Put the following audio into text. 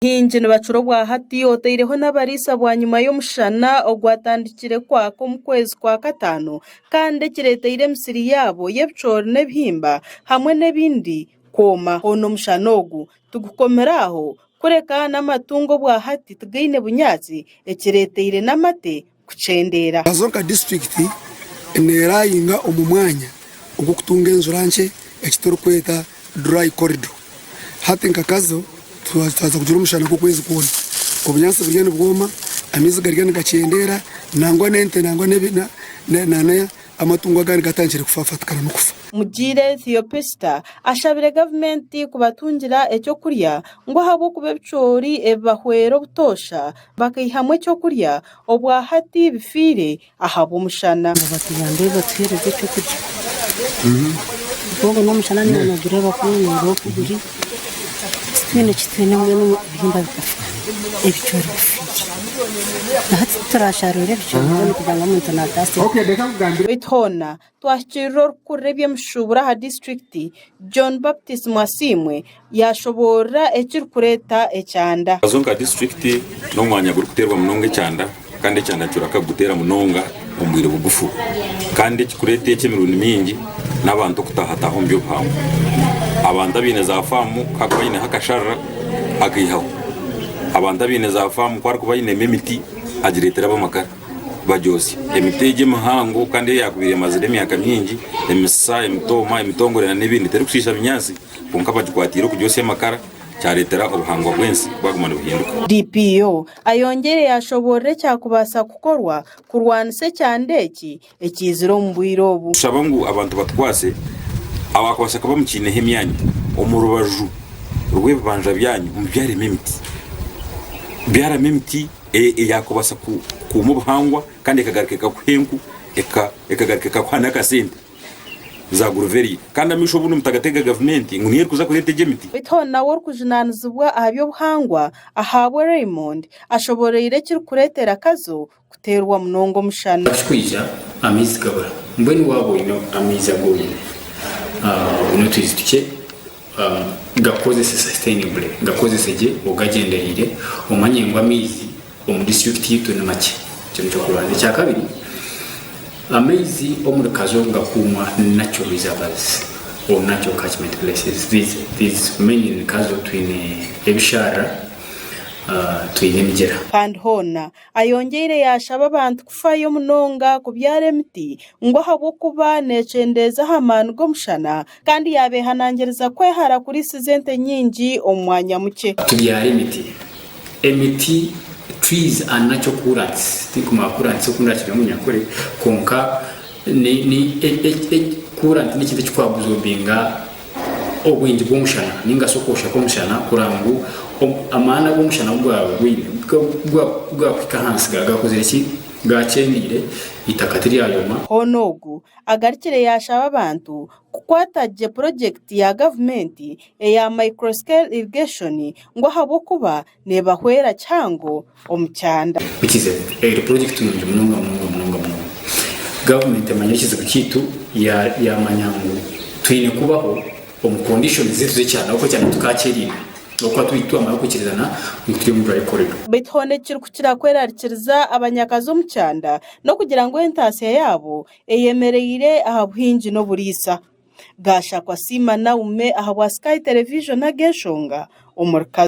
Baingi nibacura obwahati otaireho n'abariisa bwanyima y'omushana ogwatandikire kwaka omu kwezi kwa kataano kandi ekireteire emisiri yaabo y'ebicoori n'ebihimba hamwe n'ebindi kwoma. Hoona omushana ogu tigukomire aho kureka n'amatungo obwahati tigaine bunyaatsi ekireteire n'amate kukyendeera. Kazo nka disiturikiti nerayinga omu mwanya ogw'okutunga enjura nkye eki turikweta dry corridor. Hati nka Kazo twaza kugira omushana gw'okwezi kwona, obunyaatsi buriyo nibwoma, amaizi gariyo nigakyendeera nangwa n'ente nangwa amatungo agandi gatandikire kufafatikana n'okufa. Mugiire Theopista ashabire gavumenti kubatungira eky'okurya ngu ahabw'okuba ebicoori ebibahwera obutoosha bakaihamu eky'okurya obwa hati bifiire ahabw'omushana. Ngu batuyambe batuheereze ekyokurya. Obwo n'omushana niiwe noogureeba ku nooreeba oku guri, titwine ki twine mbwenu ebihimba bikafa, ebicoori bifiire. Na hati titurasharuura ebicoori mbwenu kugira ngu omuntu naataasa ebyo. Beitu hoona Twahikirira orikukurira eby'emishuuburo aha disiturikiti, John Baptist Mwasiimwe yaashoboorora ekirikureeta ekyanda. Kazo nka disiturikiti n'omwanya gurikuteerwa munonga ekyanda kandi ekyanda nikyoreka kuguteera munonga omu bwire bugufu kandi ekirikureeta eki emirundi mingi n'abantu okutahataaha omu by'obuhangwa. Abantu abaine za faamu ku arikuba aineho akasharara akaihaho, abantu abaine za faamu ku arikuba ainemu emiti agireetera ab'amakara. Bagyotsya emiti egi emihango kandi eyaakubaire emazire emyaka mingi, emisisa, emitooma, emitongore n'ebindi terikushiisha binyaatsi kwonka bagikwatiire okugyotsya amakara kyareetera obuhangwa bw'ensi bwaguma nibuhinduka. DPO ayongyeire yaashoboorora ekyakubaasa kukorwa kurwanisa ekyanda eki ekiizire omu bwire obu. Tushaba ngu abantu batukwase abakubaasa kuba mukiineho emyanya omu rubaju rw'ebibanja byanyu mubyaremu emiti. Byaramu emiti. Eyakubaasa kukuuma obuhangwa kandi ekagaruka ekakuha enku, ekagaruka ekakuha n'akasente za guruveriya. Kandi amaisho obundi mutagatega gavumenti ngu niyo erikuza kureeta egyo emiti. Beitu hoona nawe orikujunaanizibwa aha by'obuhangwa, Ahabwe Raymond, ashoboreire ekirikureetera Kazo kuteerwa munonga omushana. Kikwija amaizi gabura. Mbwenu waaba oine amaizi agu oine, oine otwizi tukye, Gakozese sustainably, gakozese gye ogagyendereire, omanye ngu amaizi omu disiturikiti yaitu ni makye. Ekyo n'eky'okubanza. Ekyakabiri, amaizi omuri Kazo gakuumwa natural reservoirs or natural catchment places. These, these mainly in Kazo twine ebisharara, twine emigyera. Kandi hoona Ayongyeire yaashaba abantu kufayo munonga kubyara emiti ngu ahabw'okuba neekyendeeza aha maani g'omushana kandi yaabeehanangiriza kwehara kuriisiza ente nyingi omu mwanya mukye. Tubyare emiti. Emiti, trees are natural coolants, tinkumanya coolants oku ndakirya omu Runyankore kwonka ni ni coolant n'ekintu ekikuabsorbinga obwingi bw'omushana ninga shi okwosha kw'omushana kureba ngu amaani agu omushana gwine ku gaakuhika ahansi gaakozire ki? Gaakyendeire, eitaka tiryayoma. Hoona ogu agarukire yaashaba abantu kukwata gye purogyekiti ya gavumenti eya Micro Scale Irrigation ngu ahabw'okuba neebahwera kihango omu kyanda. Which is a purojekiti nungi munonga munonga munonga munonga. Gavumenti emanya ekizibu kyaitu yamanya ngu twine kubaho omu conditions zaitu z'ekyanda ahabw'okuba ekyanda tukakyerinda ahabw'okuba turi twamara kwikirizana ngu turi omu dry corridor. Beitu hoona ekirikukira kwerarikiriza abanyakazi omu kyanda n'okugira ngu entaasya yaabo eyemereire aha buhingi n'oburiisa. Gashakwa Siima Naume ahabwa Sky Television ag'enshonga omuri Kazo.